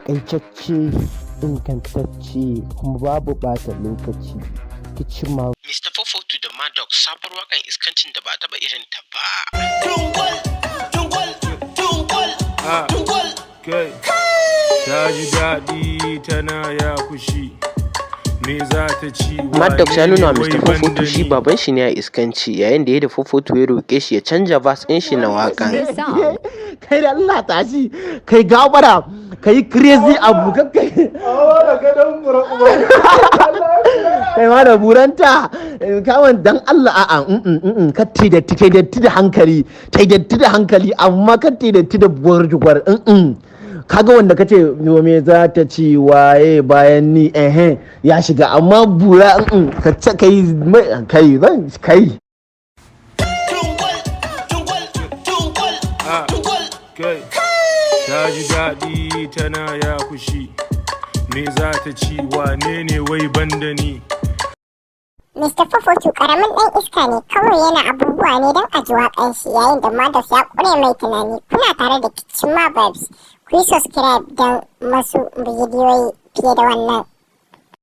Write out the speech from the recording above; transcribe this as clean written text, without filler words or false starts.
Taƙaitacce, ingantacce kuma babu ɓata lokaci. Kicima. Mr. 442 da Maddox, sabuwar waƙan iskancin da ba a taɓa irin ta ba. Tungwal, tungwal, tungwal, Ah. tungwal. Kai, ta ji daɗi tana ya kushi. Me za ta ci? Maddox ya nuna wa Wane ne Mr. wai 442 banda shi ni? baban shi ne a iskanci, yayin da ya da 442 ya roƙe shi ya canja verse ɗin shi na waƙan. Kai da Allah tashi, kai gabara, kai crazy abu kai. Kai ma da buranta, kawan dan Allah a'a, ka datti, kai datti da hankali, tai datti da hankali, amma ka datti da buwar jugwar. Kaga wanda kace yo me za ta ci, waye bayan ni, ehe, ya shiga, amma bura ka ce kai kai zan kai. Tungwal, tungwal, tungwal, Ah. tungwal. Kai, ta ji daɗi tana ya kushi. Me za ta ci? Wane ne wai banda ni? Mr. 442 karamin ɗan iska ne, kawai yana abubuwa ne don a ji waƙan shi, yayin da Maddox ya ƙure mai tunani. Kuna tare da Kicima Vibes. Ku yi subscribe don masu bidiyoyi fiye da wannan.